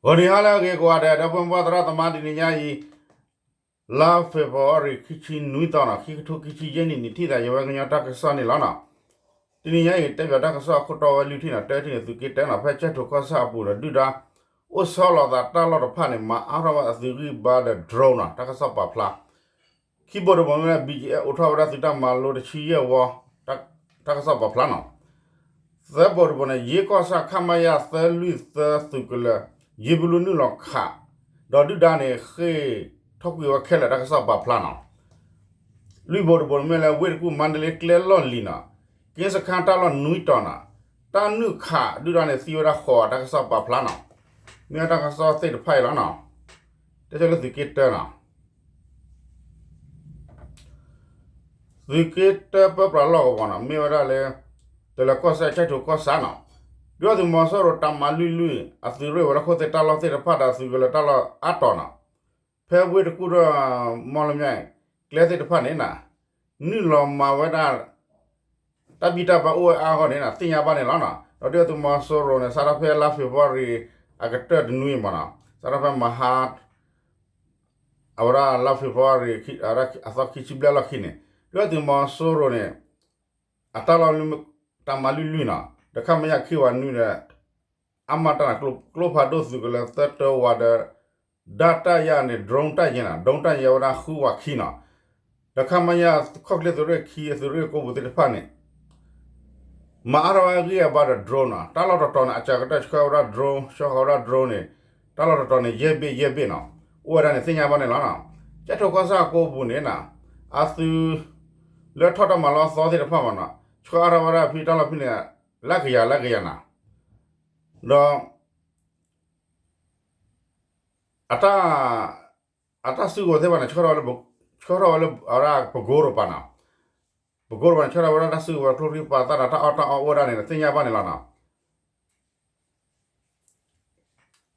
ဂီၤနံၤဟါလၢအဂ့ၤကိးဂၤဒဲး ဒီပုၢ်ဝဲၢ်သရၣ်သမါ တနံၤညါအံၤ လါ February ခံဆံနွံသီန့ၣ် ခံကထိခံဆံယဲၢ်နံၣ် နံၣ်ထံၣ်သး ယဝဲကညီတၢ်ကစီၣ်န့ၣ်လီၤနီၤ. တနံၤညါအံၤ တဲပၠးတၢ်ကစီၣ်အခိၣ်တီဝဲလွံၢ်ထံၣ်နီၤ, တၢထံၣ်န့ၣ် သုးက့တၢနီၤ, ဖဲကၠဲၣ်ထိၣ်ကီၢ်ဆၣ်အပူၤဒီး ဒုၣ်ဒါ အိၣ်ဆီလီၤသးတၢ်လီၢ်တဖၣ်န့ၣ် မၤအါထီၣ်ဝဲအသုးဂံၢ်ဘါဒီး drone နီၤ, တၢ်ကစီၣ်ပာ်ဖျါ ခံဘိတဘိန့ၣ် ဘံၣ်ကၠံၣ်အဲၣ် အိးထီၣ်ဝဲဒၣ်သုးတၢ်မၤလိတဆံယဲၢ်ဝီ, တၢ်ကစီၣ်ပာ်ဖျါနီၤ. သၢဘိတဘိန့ၣ် ယ့ကီၢ်ဆၣ် ခမရ သၢလွံၢ်သၢ သုးကလၢၤ ယ့ဘလူနုာ်လီၤခး ဒီးဒုၣ်ဒါန့ၣ် ဃ့ၢ်ထီၣ်ကွံာ်ဝဲခဲလၢာ် တၢ်ကစီၣ်ပာ်ဖျါနီၤ. လွံၢ်ဘိတဘိန့ၣ်မ့ၢ်လၢ ဝ့ၢ်တကူၣ် မါဒလ့ကျဲလီၢ်လံၤနီၤ, က့စခါတၢ်လီၢ်နွံတီၤနီၤ, တၢ်နုာ်ခးဒုၣ်ဒါန့ၣ် သံဝဲဒၣ်ဃိး တၢ်ကစီၣ်ပာ်ဖျါနီၤ. မ့ၢ်ဝဲတၢ်ကစီၣ်သ့ၣ်တဖၣ်အံၤလီၤနီၤ. တဲဆိလၢသုးက့တၢနီၤ. သုးက့တၢပၢပြးလီၢ်ကဝီၤနီၤ, မ့ၢ်ဝဲဒၣ်လၢ တလၢၤကီၢ်စဲၣ် ကၠဲၣ်ထိၣ်ကီၢ်ဆၣ်နီၤ, ဒုၣ်ဒါသုးမီၤစိရိၤ တၢ်မၤလွံၢ်လွံၢ် အသုးရ့ၣ်ဝဲလၢခိၣ်သ့ၣ်တၢ်လီၢ်သ့ၣ်တဖၣ်ဒီးသုးကလၢၤတၢ်လီၢ်အါတီၤနီၤ, ဖဲဝ့ၢ်တကူၣ်ဒီး မီၣ်လမၠဲၣ် ကျဲသ့ၣ်တဖၣ်န့ၣ်နီၤ, နုာ်လီၤမၤဝဲဒၣ် တၢ်ဘံၣ်တၢ်ဘၢအိၣ်ဝဲအါဂီၢ်န့ၣ်နီၤ သ့ၣ်ညါဘၣ်န့ၣ်လီၤနီၤ. ဒီးဒုၣ်ဒါသုးမီၤစိရိၤန့ၣ် စးထီၣ်ဖဲလါ February အကတၢၢ်တနွံမ့ၢ်နီၤ, စးထီၣ်ဖဲမဟါ အဝဲဒၣ်လါ February အသီခံဆံဘျဲၣ်လီၢ်ခံန့ၣ် ဒုၣ်ဒါသုးမီၤစိရိၤန့ၣ် အတၢ်လီၢ် တၢ်မၤလွံၢ်လွံၢ်နီၤ, ဒီးခမရ ခံဝးနွံဒီး အမတၢ်န့ၣ် ကျိဖးဒိၣ်သုးကလၢၤသၢတၢဝးဒီး ဒၣ်တၢ်ယၤန့ၣ် drone တၢ်ယဲနီၤ, drone တၢ်ယဲဝဲဒၣ်ဃုဝးခံနီၤ, ဒီးခမရ ခီၣ်ချ့သုးရ့ၣ်ခံ အသုးရ့ၣ်ကိးပူၤသ့ၣ်တဖၣ်န့ၣ် မၤအါထီၣ်ဝဲအဂံၢ်အဘါဒီး drone နီၤ, တၢ်လီၢ်တတီၤန့ၣ် အစှၤကတၢၢ်ဆှၢဝဲဒၣ် drone ဆှၢဃီၤဝဲဒၣ် drone န့ၣ် တၢ်လီၢ်တတီၤန့ၣ် ယဲၢ်ဘ့ၣ်ယဲၢ်ဘ့ၣ်နီၤ, အိၣ်ဝဲဒၣ်န့ၣ် သ့ၣ်ညါဘၣ်န့ၣ်လီၤနီၤ. ကၠဲၣ်ထိၣ်ကီၢ်ဆၣ်ကိးပူၤန့ၣ်နီၤ, အသုး လၢထီၣ်တၢ်မၤလီၢ်အသီသ့ၣ်တဖၣ်မ့ၢ်နီၤ, ဆှၢအါထီၣ်ဝဲဒၣ်ဖဲတၢ်လီၢ်ဖဲန့ၣ် လၢကယၤလၢကယၤနီၤ, ဒီး အတၢ် အတၢ်စုကဝဲၤသ့ၣ်တဖၣ်န့ၣ် ဆှၢထီၣ်ဝဲလၢ ဆှၢထီၣ်ဝဲလၢအဝဲဒၣ်ပကိတပၤနီၤ, ပကိတပၤန့ၣ် ဆှၢထီၣ်ဝဲဒၣ်တၢ်စုကဝဲၤ ကျိချံမျိာ်သၣ်ဒီး တၢ်အီၣ်တၢ်အီအိၣ်ဝဲဒၣ်န့ၣ် သ့ၣ်ညါဘၣ်န့ၣ်လီၤနီၤ.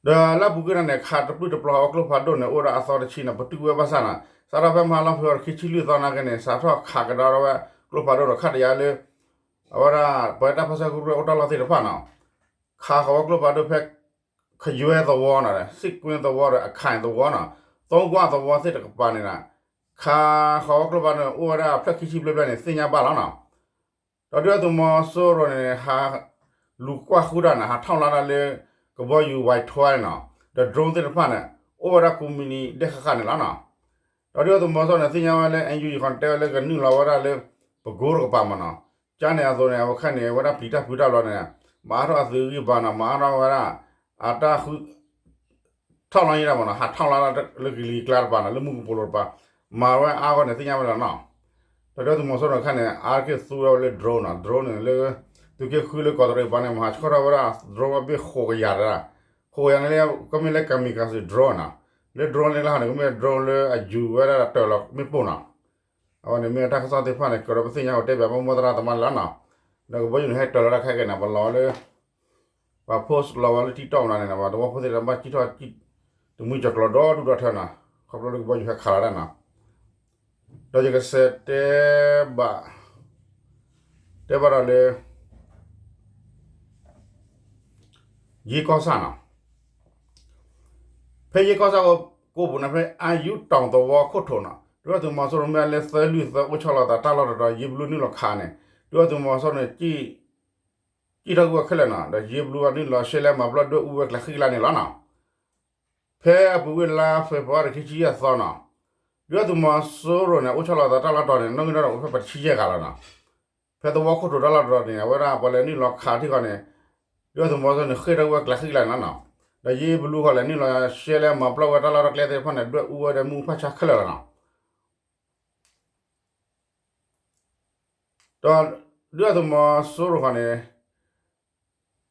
ဒီးလၢအပူၤကွံာ်န့ၣ် ခးတပျုၢ်တပျီၤဝဲကျိဖးဒိၣ်န့ၣ် အိၣ်ဝဲဒၣ်အသီတဆံန့ၣ် ပတုာ်ကွံာ်ဝဲဘၣ်ဆၣ်နီၤ, စးထီၣ်ဖဲမဟါလါ February ခံဆံလွံၢ်သီနာ်က့န့ၣ် စးထီၣ်ခးကဒါထီၣ်ဝဲကျိဖးဒိၣ်ဒီး ခးတယၤလၢ အဝဲဒၣ် ပဝဲတၢ်ပၢဆှၢကရူၢ်အိၣ်တၢ်လီၢ်သ့ၣ်တဖၣ်နီၤ, ခးဃီၤဝဲကျိဖးဒိၣ်ဖဲ ခယွဲသဝီနီၤ, စံၣ်ကွ့သဝီဒီးအခၢၣ်သဝီနီၤ, သီကွၢ်သဝီသ့ၣ်တကပၤန့ၣ်နီၤ, ခးဃီၤဝဲကျိဖးဒိၣ်န့ၣ် အိၣ်ဝဲဒၣ်ဖျၢၣ်ခံဆံဘျဲၣ်ဘျဲၣ်န့ၣ် သ့ၣ်ညါဘၣ်လီၤနီၤ. ဒီးဒုၣ်ဒါသုးမီၤစိရိၤန့ၣ် ဟးလူၤကွၢ်ဃုာ်တၢ်န့ၣ် ဟးထီၣ်လါဒၣ်လၢ ကဘီယူၤ Y twelve နီၤ, ဒီး drone သ့ၣ်တဖၣ်န့ၣ် အိၣ်ဝဲဒၣ်ကိးမုၢ်နံၤဒဲးဃၣ်ဃၣ်န့ၣ်လီၤနီၤ. ဒီးဒုၣ်ဒါသုးမီၤစိရိၤန့ၣ် သ့ၣ်ညါဝဲလၢ NUG ဃီတဲဝဲလၢကနုာ်လီၤဝဲဒၣ်လၢ ပကိတကပၤမ့ၢ်နီၤ, ကန့ၣ်အသိးန့ၣ် အဝဲခါန့ၣ် အဝဲဒၣ်ပျံၤတၢ်ဖုးတၢ်ဘျီန့ၣ် မၤအါထီၣ်အသုးဂံၢ်ဘါနီၤ, မၤအါထီၣ်ဝဲဒၣ် အတၢ်ဃု ထီၣ်လီၤယဲဒၣ်မ့ၢ်နီၤ, ဟးထီၣ်လီၤလၢကလံၤကျါတပၤနီၤ, လၢမူကပိာ်လိၤတပၤ, မၤဝဲအါဂီၢ်န့ၣ် သ့ၣ်ညါဝဲလီၤနီၤ. ဒီးဒုၣ်ဒါသုးမီၤစိရိၤန့ၣ်ခါန့ၣ် အါတက့ၢ်သူဝဲလၢ drone နီၤ, drone န့ၣ်လၢ သုးက့ဃုလၢကီၢ်တရံးပၤန့ၣ် မၤဟးဆှၢထီၣ်ဝဲဒၣ် drone ဝဲဘ့ၣ်ဃိးကယၤတဒၣ်, ဃိးကယၤန့ၣ်လၢ ကမ့ၢ်လၢ kamikaze drone နီၤ, လၢ drone န့ၣ်လၢဟီန့ၣ် ကမ့ၢ် drone လၢအယူၤဝဲဒၣ်တၢ်လီၤမ့ၣ်ပိၢ်နီၤ. အဝဲန့ၣ်မ့ၢ်တၢ်ကစီၣ်သ့ၣ်တဖၣ်န့ၣ် ကဒီးပသ့ၣ်ညါအိၣ်တဲဘၣ် ပမိၢ်သရၣ်သမါန့ၣ်လီၤနီၤ. ဒီးကဘီယူၤန့ၣ် ဟဲတၢၤလီၤတၢ်ခဲကနၤ ပလီၤလၢ ပှၤ post လီၤဝဲလၢ TikTok မနၤန့ၣ် ပှၤသဝီဖိသ့ၣ်တဖၣ်ကံၣ်ထီၣ် တမှံကၠီၤကျီၤဒီဒူၣ်ဒီထၢနီၤ, ခီဖျိလၢကဘီယူၤဟဲခးလီၤတၢ်နီၤ. ဒီးယကစးတဲဘၣ် တဲဘၣ်ဒီးလၢ ယ့ကီၢ်ဆၣ်နီၤ. ဖဲယ့ကီၢ်ဆၣ်ကိးပူၤန့ၣ် ဖဲအါယူၤတီၤသဝီခိၣ်ထိးနီၤ, ဒုၣ်ဒါသုးမီၤစိရိၤမ့ၢ်လၢသၢလွံၢ်သၢအိၣ်ဆီလီၤသးတၢ်လီၢ်တတီၤ ယ့ဘလူနုာ်လီၤခးန့ၣ် ဒုၣ်ဒါသုးမီၤစိရိၤန့ၣ် ကံၣ်ထီၣ်ကွံာ်ဝဲခဲလၢာ်နီၤ, ဒီးယ့ဘလူအနုာ်လီၤရှဲလဲမၤပျီဒွဲၣ်အူဝဲကျဲဃံကျါန့ၣ်လီၤနီၤ. ဖဲအပူၤကွံာ်လါ February ခံဆံယဲၢ်သီနီၤ, ဒုၣ်ဒါသုးမီၤစိရိၤန့ၣ် အိၣ်ဆီလီၤသးတၢ်လီၢ်တတီၤန့ၣ် နီၣ်ဂံၢ်နီၣ်ဒွးအိၣ်ဖဲပှၤတဆံယဲၢ်ဂၤလီၤနီၤ. ဖဲသဝီခိၣ်ထိးတၢ်လီၢ်တတီၤန့ၣ် အဝဲဒၣ်ပှၤလဲၤနုာ်လီၤခးထံၣ်ဃီန့ၣ် ဒုၣ်ဒါသုးမီၤစိရိၤန့ၣ် ဃ့ၢ်ထီၣ်ကွံာ်ဝဲကျဲဃံကျါန့ၣ်လီၤနီၤ. ဒီးယ့ဘလူဃီလဲၤနုာ်လီၤရှဲလဲမၤပျီဝဲတၢ်လီၢ်တကျဲသ့ၣ်တဖၣ်န့ၣ် ဒွဲၣ်အူဝဲဒီးမ့ၣ်အူဖးဆါခဲလၢာ်လီၤနီၤ. ဒီးဒုၣ်ဒါသုးမီၤစိရိၤဃီန့ၣ်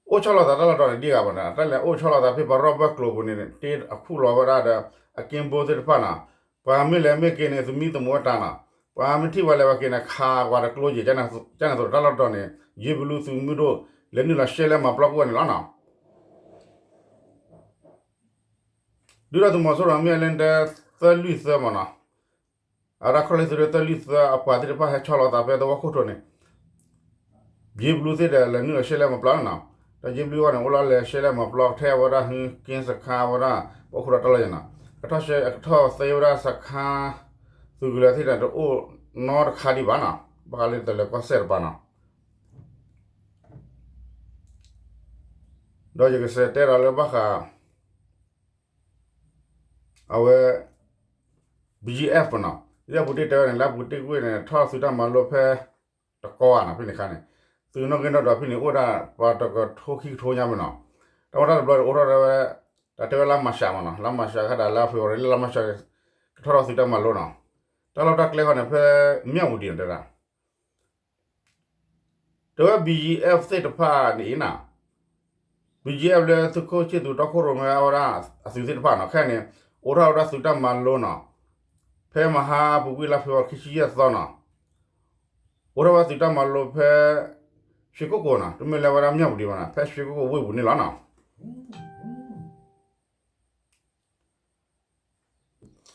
အိၣ်ဆီလီၤသးတၢ်လီၢ်တတီၤန့ၣ် ဒ်ဂၤဘၣ်န့ၣ် တၢ်လဲၤအိၣ်ဆီလီၤသးဖဲပှၤရီၣ်ဘၢၣ်ကျိၤပူၤန့ၣ် တ့အခုၣ်လီၤဝဲဒၣ်ဒီး အက့ဘိသ့ၣ်တဖၣ်နီၤ. ပှၤမ့ၢ်လဲၤမ့ၢ်က့ၤန့ၣ် သမံသမိးဝဲတၢ်နီၤ. ပှၤမ့ၢ်ထံၣ်ပှၤလဲၤဝဲက့ၤန့ၣ် ခးကွၢ်တကျိယဲၢ် ကန့ၣ်သိးတၢ်လီၢ်တတီၤန့ၣ် ယ့ဘလူသုးမုၢ်ဒိၣ် လဲၤနုာ်လီၤရှဲလဲမၤပျီကွံာ်ဝဲန့ၣ်လီၤနီၤ. ဒုၣ်ဒါသုးမီၤစိရိၤမ့ၢ်လၢတဲသၢလွံၢ်သၢမ့ၢ်နီၤ, အဝဲဒၣ်ခီၣ်ချ့သုးရ့ၣ်သၢလွံၢ်သၢအပှၤသ့ၣ်တဖၣ်ဟဲဆီလီၤသးဖဲသဝီခိၣ်ထိးန့ၣ် ယ့ဘလူသ့ၣ်ဒီးလဲၤနုာ်လီၤရှဲလဲမၤပျီန့ၣ်နီၤ. ယ့ဘျုးဝဲန့ၣ် အိၣ်လီၤလဲၤရှဲလဲၣ်မၤပျီကထဲဝဲဒၣ်ဟုက့စခါဝဲဒၣ် ပအိၣ်ခိးဒီးတၢ်လီၢ်ယဲနီၤ, ကထီၣ်ရှဲ ကထီၣ်သ့ဝဲဒၣ်စခါ သုးကလၢၤသ့ၣ်န့ၣ် တအိၣ်နီတခါဒံးဘၣ်နီၤ, ဘၣ်ဃးလၢတလဲၤကွၢ်စဲၣ်တပၤနီၤ, ဒီးယကစးတဲဒီးလၢဘၣ်ဃး အဝဲ BGF နီၤ, လၢအပူၤတ့ၢ်တဲဝဲန့ၣ် လၢအပူၤတ့ၢ်ကွ့ၢ်န့ၣ် ထီၣ်သုးတၢ်မၤလိဖဲ တကီဧါနီၤ, ဖဲန့ၣ်ခါန့ၣ် သုးနီၣ်ဂံၢ်နီၣ်ဒွးဖဲန့ၣ် အိၣ်ဝဲဒၣ် ပှၤတကထိခံကထိညါမ့ၢ်နီၤ, တၢ်မၤတၢ်တဘျီန့ၣ် အိၣ်ထီၣ်ဝဲ တၢ်တဲဝဲလါမၢ်ၡးမ့ၢ်နီၤ, လါမၢ်ၡးခါဒၣ်လၢ February လါမၢ်ၡး ကထီၣ်ထီၣ်သုးတၢ်မၤလိနီၤ, တၢ်လီၢ်တၢ်ကျဲဃီန့ၣ် ဖဲမၠၣ်ဝတံၤနီၤတဲဒၣ် တဲဝဲ BGF သ့ၣ်တဖၣ်န့ၣ်နီၤ, BGF လၢသုးခိၣ်ဆံၣ်သူးတီခိၣ်ရိၣ်မဲအဝဲဒၣ်အသုးသ့ၣ်တဖၣ်နီၤ, ခဲန့ၣ် အိၣ်ထီၣ်ဝဲဒၣ်သုးတၢ်မၤလိနီၤ, ဖဲမဟါပူၤကွံာ်လါဖ့ၤဘြူၤအါရံၤခံဆံယဲၢ်သီနီၤ, အိၣ်ထီၣ်ဝဲသုးတၢ်မၤလိဖဲ ရွှေကုက္ကိုနီၤ, တမ့ၢ်လၢဝဲဒၣ်မၠၣ်ဝတံၤဘၣ်နီၤ, ဖဲရွှေကုက္ကိုဝ့ၢ်ပူၤန့ၣ်လီၤနီၤ.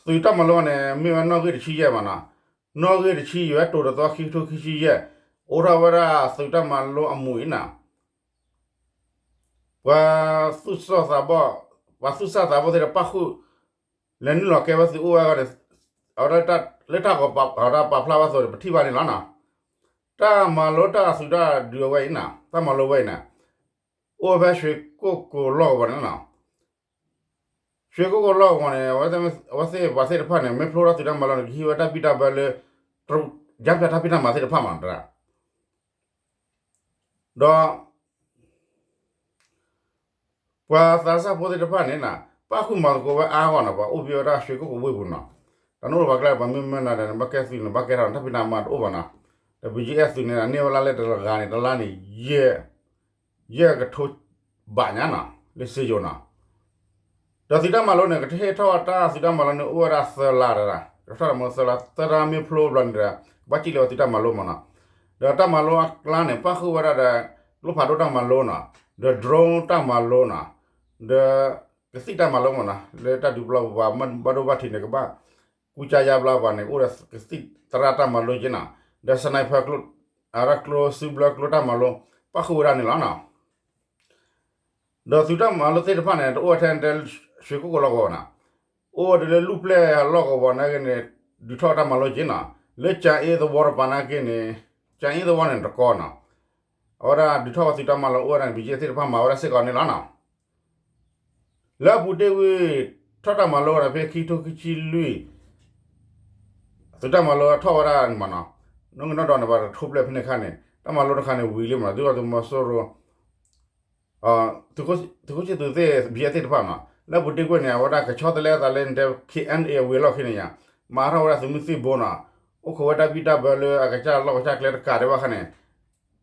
သုးတၢ်မၤလိန့ၣ် မ့ၢ်ဝဲနီၣ်ဂံၢ်တဆံယဲၢ်မ့ၢ်နီၤ, နီၣ်ဂံၢ်တဆံယဲၢ် တိၤတသီ ခံကထိခံဆံယဲၢ်, အိၣ်ထီၣ်ဝဲဒၣ်သုးတၢ်မၤလိအမူးအံၤနီၤ, ပှၤသူၣ်စၢ်သးဘီၣ်, ပှၤသူၣ်စၢ်သးဘီၣ်သ့ၣ်တဖၣ်ပၣ်ဃုာ် လဲၤနုာ်လီၤကဲဝဲသုးအိၣ်ဝဲအဂီၢ်န့ၣ်, အဝဲဒၣ်လၢတၢ်ဂီၤပာ်ဖျါဝဲအသိးန့ၣ် ပထံၣ်ဘၣ်န့ၣ်လီၤနီၤ. တၢ်မၤလိတၢ်အသုးတၢ်ဒုးအဝဲအံၤနီၤ, တၢ်မၤလိဝဲအံၤန့ၣ် အိၣ်ဝဲဖဲရွှေကုက္ကိုလီၢ်ကဝီၤန့ၣ်လီၤနီၤ. ရွှေကုက္ကိုလီၢ်ကဝီၤန့ၣ် အဝဲသ့ၣ်ပှၤသ့ၣ်တဖၣ်န့ၣ် မ့ၢ်ဖျိထီၣ်သုးတၢ်မၤလိန့ၣ် ကဟံးဝဲတၢ်ဘံၣ်တၢ်ဘၢလၢ ယါပၠးတၢ်ဖံးတၢ်မၤသ့ၣ်တဖၣ်မ့ၢ်နီၤ, ဒီး ပှၤသးစၢ်ဖိသ့ၣ်တဖၣ်န့ၣ်နီၤ ပၣ်ဃုာ်မၤသကိးဝဲအါဂီၢ်နီၤ, ပှၤအိၣ်ဘၣ်ဝဲဒၣ်ရွှေကုက္ကိုဝ့ၢ်ပူၤနီၤ, တၢ်နအိၣ်ပှၤကျဲ ပှၤမ့ၢ်မၢနၤဒီး နဘၣ်ကဲသုးန့ၣ် ဘၣ်ကဲထီၣ်တၢ်ဖံးတၢ်မၤတအိၣ်ဘၣ်နီၤ, ဒီး BGF သုးန့ၣ် န့ၢ်ဝဲလါလၢတဂၤန့ၣ် တလါန့ၣ် ယဲၢ် ယဲၢ်ကထိဘးညါနီၤ လၢစ့ယိၤနီၤ. ဒီးသုးတၢ်မၤလိန့ၣ် ကဟဲထီၣ်တၢ်သုးတၢ်မၤလိန့ၣ် အိၣ်ဝဲဒၣ်သၢလါတဒၣ်, ကထီၣ်တၢ်မၤလိသၢလါ သၢလါမ့ၢ်ဖျိဘျီန့ၣ်ဒီး ကဘၣ်စံၣ်လၢဝဲသုးတၢ်မၤလိမ့ၢ်နီၤ. ဒီးတၢ်မၤလိအကျါန့ၣ် ပၣ်ဃုာ်ဝဲဒၣ်ဒီး ကျိဖးဒိၣ်တၢ်မၤလိနီၤ, ဒီး drone တၢ်မၤလိနီၤ, ဒီး ကသံၣ်တၢ်မၤလိမ့ၢ်နီၤ, လၢတၢ်ဒုးပျီပူၤပှၤဘၣ်ဒိဘၣ်ထံးန့ၣ် ကဘၣ်ကူစါယါဘျါပှၤန့ၣ် အိၣ်ဒီးကသံၣ်သရၣ်တၢ်မၤလိက့နီၤ, ဒီး sniper ကျိ အရၢကျိစုဘျၢကျိတၢ်မၤလိ ပၣ်ဃုာ်ဝဲဒၣ်န့ၣ်လီၤနီၤ. ဒီးသုးတၢ်မၤလိသ့ၣ်တဖၣ်န့ၣ် တအိၣ်ဝဲထဲတဲ ရွှေကုက္ကိုလီၢ်ကဝီၤနီၤ, အိၣ်ဝဲဒၣ်လၢလူၢ်ပျဲၢ်အလီၢ်ကဝီၤနာ်က့န့ၣ် ဒုးထီၣ်တၢ်မၤလိက့နီၤ, လၢကၠၤအ့သဝီတပၤနာ်က့န့ၣ်, ကၠၤအ့သဝီန့ၣ်တကီနီၤ, အဝဲဒၣ်ဒုးထီၣ်ဝဲသုးတၢ်မၤလိအိၣ်ဝဲဒၣ်န့ၣ် BGF သ့ၣ်တဖၣ်မၤဝဲဒၣ်စ့ၢ်ကီးန့ၣ်လီၤနီၤ. လၢအပူၤတ့ၢ်ဝံၤ ထီၣ်တၢ်မၤလိဝဲဒၣ်ဖဲခံကထိခံဆံလွံၢ် သုးတၢ်မၤလိထီၣ်ဝဲဒၣ်န့ၣ်မ့ၢ်နီၤ, နီၣ်ဂံၢ်နီၣ်ဒွးန့ၣ် ပှၤတထိပျဲၢ်ဖဲန့ၣ်ခါန့ၣ် တၢ်မၤလိတခါန့ၣ်ဝံၤလံမ့ၢ်နီၤ, ဒုၣ်ဒါသုးမီၤစိရိၤ သုးခိၣ်ဆံၣ်သူးသ့ၣ် BGF သ့ၣ်တဖၣ်နီၤ, လၢအပူၤတ့ၢ်ကွ့ၢ်န့ၣ် အဝဲဒၣ်ကဆီတလဲအသးလၢန့ၣ်တဲ KNA အဝ့ၢ်လီၢ်ခံန့ၣ်ယါ, မၤထီၣ်ဝဲဒၣ်သုးမုၢ်သံၣ်ဘိနီၤ, အိၣ်ခိးဝဲတၢ်ဘံၣ်တၢ်ဘၢလၢအကစၢ်လီၢ်ကစၢ်ကျဲတကးဒံးဘၣ်ခါန့ၣ်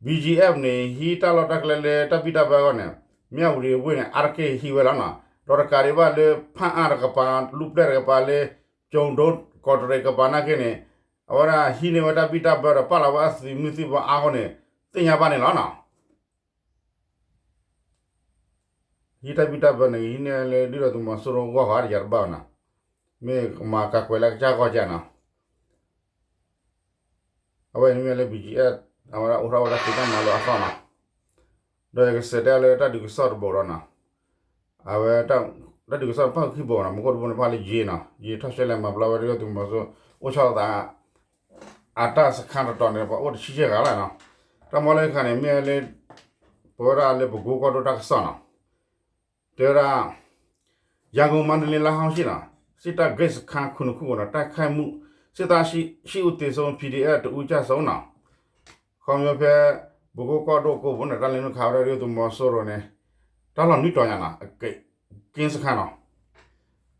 BGF န့ၣ် ဟံးတၢ်လီၢ်တၢ်ကျဲလၢတၢ်ဘံၣ်တၢ်ဘၢအဂီၢ်န့ၣ် မၠၣ်ဝတံၤဝ့ၢ်န့ၣ် အါတက့ၢ်ဟံးဝဲလီၤနီၤ, ဒီးတကးဒံးဘၣ်လၢဖၣ်အါတကပၤ လူၢ်ပျဲၢ်တကပၤလၢ ကၠိၤဒိ ကီးတရံးကပၤနာ်က့န့ၣ် အဝဲဒၣ်ဟံးန့ၢ်ဝဲတၢ်ဘံၣ်တၢ်ဘၢဒီးပာ်လီၤဝဲအသုးမုၢ်သံၣ်ဘိအါအဃိန့ၣ် သ့ၣ်ညါဘၣ်န့ၣ်လီၤနီၤ. ဟံးတၢ်ဘံၣ်တၢ်ဘၢန့ၣ် ဟံးန့ၢ်လၢဒုၣ်ဒါသုးမီၤစိရိၤဂီၢ်ဃီတယၤတဘၣ်နီၤ, မ့ၢ်ကမၤကၤကွဲးလၢအကစၢ်ဂီၢ်ကၢ်နီၤ, အဝဲန့ၣ်မ့ၢ်လၢ BGF အဝဲဒၣ်အိးထီၣ်ဝဲဒၣ်သုးတၢ်မၤလိအသီၣ်နီၤ, ဒီးယကစးတဲလၢတၢ်ဒုးကစီၣ်တဘိဒီးနီၤ, အဝဲ တၢ်ဒုးကစီၣ်ပၣ်ဃုာ်ခံဘိနီၤ, မူခိၣ်တဘိန့ၣ်ဖးလၢယ့နီၤ, ယ့ထီၣ်ရှဲလဲၣ်မၤပျီဝဲဒၣ်ဒုၣ်ဒါသုးမီၤစိရိၤ အိၣ်ဆီလီၤသး အတၢ်စခါတတီၤန့ၣ် ပှၤအိၣ်တဆံယဲၢ်ဂၤလီၤနီၤ, တၢ်မၤလိတခါန့ၣ် မ့ၢ်လၢ ပဝဲဒၣ်လၢပကိကီၢ်ဒိၣ်တၢ်ကစီၣ်နီၤ, တဲဝဲဒၣ် ရန်ကုန် မန္တလေး လမ်းဟောင်းရှေ့နီၤ, စစ်တပ်ဂိတ်စခန်း ခုနစ်ခုကို တိုက်ခိုက်မှု စစ်သား ရှစ်ဦးသေဆုံး PDF တစ်ဦးကျဆုံးနီၤ, ခီဖျိဖဲ ပကိကီၢ်ဒိၣ်ကိးပူၤန့ၣ် တၢ်လဲၤနုာ်ခးဝဲဒၣ်ဒုၣ်ဒါသုးမီၤစိရိၤန့ၣ် တၢ်လီၢ်နွံတီၤညါနီၤ, က့စခါနီၤ,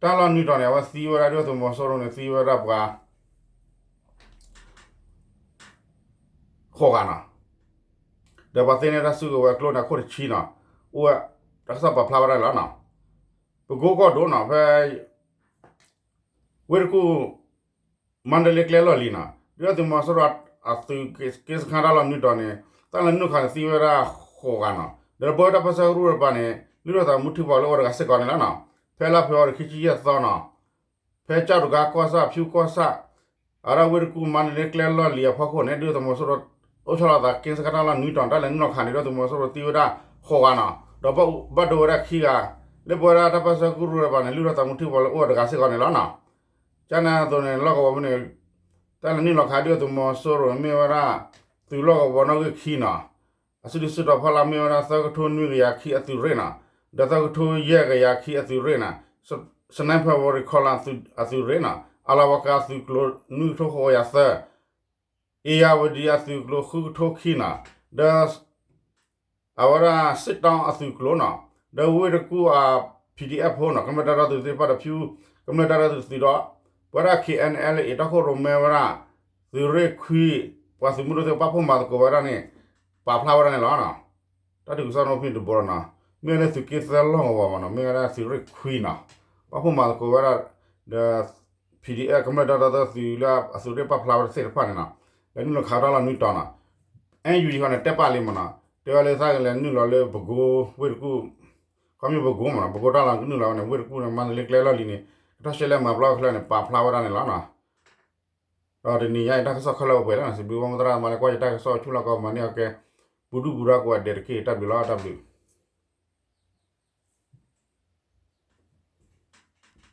တၢ်လီၢ်နွံတီၤန့ၣ် အဝဲသံဝဲဒၣ်ဒုၣ်ဒါသုးမီၤစိရိၤန့ၣ် သံဝဲဒၣ်ပှၤ ဃိးဂၤနီၤ, ဒီးပှၤသ့န့ၢ်တၢ်စုကဝဲၤကျိန့ၣ် အခိၣ်တဆံနီၤ, အိၣ်ဝဲ တၢ်ကစီၣ်ပာ်ဖျါဝဲဒၣ်လီၤနီၤ, ပကိကီၢ်ဒိၣ်နီၤ ဖဲ ဝ့ၢ်တကူၣ် မန္တလေး ကျဲလီၢ်လံၤနီၤ, ဒုၣ်ဒါသုးမီၤစိရိၤအသုးက့စခါတၢ်လီၢ်နွံတီၤန့ၣ် တၢ်လဲၤနုာ်ခးန့ၣ်သံဝဲဒၣ်ဃိးဂၤနီၤ, ဒီးပဝဲဒၣ်ပၢဆှၢကရူၢ်တပၤန့ၣ် လုၢ်ထီၣ်သးမူထံကပီၤလၢအဝဲတဂၤစ့ၢ်ကီးန့ၣ်လီၤနီၤ, ဖဲလါဖ့ၤဘြူၤအါရံၤခံဆံယဲၢ်သီနီၤ, ဖဲကၠီၣ်တဂၤကီၢ်ဆၣ် ဖၠူကီၢ်ဆၣ် အဝဲဒၣ်ဝ့ၢ်တကူၣ် မန္တလေး ကျဲလီၢ်လံၤအဖီခိၣ်န့ၣ် ဒုၣ်ဒါသုးမီၤစိရိၤ အိၣ်ဆီလီၤသးက့စခါတၢ်လီၢ်နွံတီၤ တၢ်လဲၤနုာ်ခးန့ၣ် ဒုၣ်ဒါသုးမီၤစိရိၤသံဝဲဒၣ် ဃိးဂၤနီၤ, ဒီးဘၣ်ဒိဝဲဒၣ်ခံဂၤ, လၢပဝဲဒၣ်တၢ်ပၢၢ်ဆၢကရူၢ်တဖၣ်န့ၣ် လုၢ်ထီၣ်သးမူထံကပီၤလၢအိၣ်ဝဲတဂၤစ့ၢ်ကီးန့ၣ်လီၤနီၤ. ကန့ၣ်အသိးန့ၣ် လီၢ်ကဝီၤပူၤန့ၣ် တၢ်လဲၤနုာ်လီၤခးဒုၣ်ဒါသုးမီၤစိရိၤ မ့ၢ်ဝဲဒၣ် သုးလီၢ်ကဝီၤနီၣ်ဂံၢ်ခံနီၤ, အစုဒုးစုတီၤဖီလာ်မ့ၢ်ဝဲဒၣ် သၢကထိနွံကယၤခံအသုးရ့ၣ်နီၤ, ဒီးသၢကထိယဲၢ်ကယၤခံအသုးရ့ၣ်နီၤ, sniper volley ခီလၣ်အသုးရ့ၣ်နီၤ, အလၤဝါကၤအသုးကျိၤနွံကထိဃိးကယၤသၢ, အ့ၣ်ယၣ်ဝတံၣ်အသုးကျိၤဃုကထိခံနီၤ, ဒီး အဝဲဒၣ် စစ်တောင်း အသုးကျိၤနီၤ, ဒီးဝ့ၢ်တကူၣ်အ PDF ဖိနီၤ, ကမျၢၢ်တၢ်ဒီသဒၢသုးသ့ၣ်တဖၣ်ဒီး ဖၠူ ကမျၢၢ်တၢ်ဒီသဒၢသုးဒီး ပဝဲဒၣ် KNLA တၢ်ခိၣ်ရိၣ်မဲဝဲဒၣ် သုးရ့ၣ်ခွံ ပှၤသုးမုၢ်ဒိၣ်သ့ၣ်တဖၣ်ပာ်ဖှိၣ်မၤသကိးဝဲဒၣ်န့ၣ် ပာ်ဖျါဝဲဒၣ်န့ၣ်လီၤ. တၢ်ဒုးကစီၣ်န့ၣ်အိၣ်ဖဲန့ၣ်တဘိလီၤနီၤ, မ့ၢ်ဝဲလၢသုးက့သၢလီၢ်ကဝီၤမနီၤ, မ့ၢ်ဝဲဒၣ်သုးရ့ၣ်ခွံနီၤ, ပာ်ဖှိၣ်မၤသကိးဝဲဒၣ် ဒီး PDF ကမျၢၢ်တၢ်ဒီသဒၢသုးလၢအသုးရ့ၣ်ပာ်ဖျါဝဲဒၣ်သ့ၣ်တဖၣ်န့ၣ်နီၤ, လဲၤနုာ်လီၤခးထီၣ်လီၤနွံတီၤနီၤ, အဲၣ်ယူၣ်အံၤဃီန့ၣ် တဲပာ်လံမနီၤ, တဲဝဲလၢသးကလဲၤနုာ်လီၤလၢပကိဝ့ၢ်တကူၣ်, ခီမ့ၢ်ပကိမနီၤ, ပကိတၢ်လီၢ်ကနုာ်လီၤဝဲန့ၣ် ဝ့ၢ်တကူၣ်န့ၣ် မၤတလ့ကျဲလီၢ်လံၤန့ၣ် ကထီၣ်ရှဲလဲၣ်မၤပျီဝဲခဲလၢာ်န့ၣ် ပာ်ဖျါဝဲဒၣ်န့ၣ်လီၤနီၤ. ဒီးတနံၤညါအံၤတၢ်ကစီၣ်ခဲလၢာ်အိၣ်ပှဲၤလံနီၤ, စံးဘျုးဘၣ်မိၢ်သရၣ်မၤလၢကွၢ်ယတၢ်ကစီၣ်ဆူလီၢ်ကဝီၤမၤန့ၢ်အီၤကဲ, ပူၤဒူၣ်ပူၤဒါကိးဂၤဒဲးတက့ၢ်, တၢ်ဘျုးလီၤ, တၢ်ဘျုး.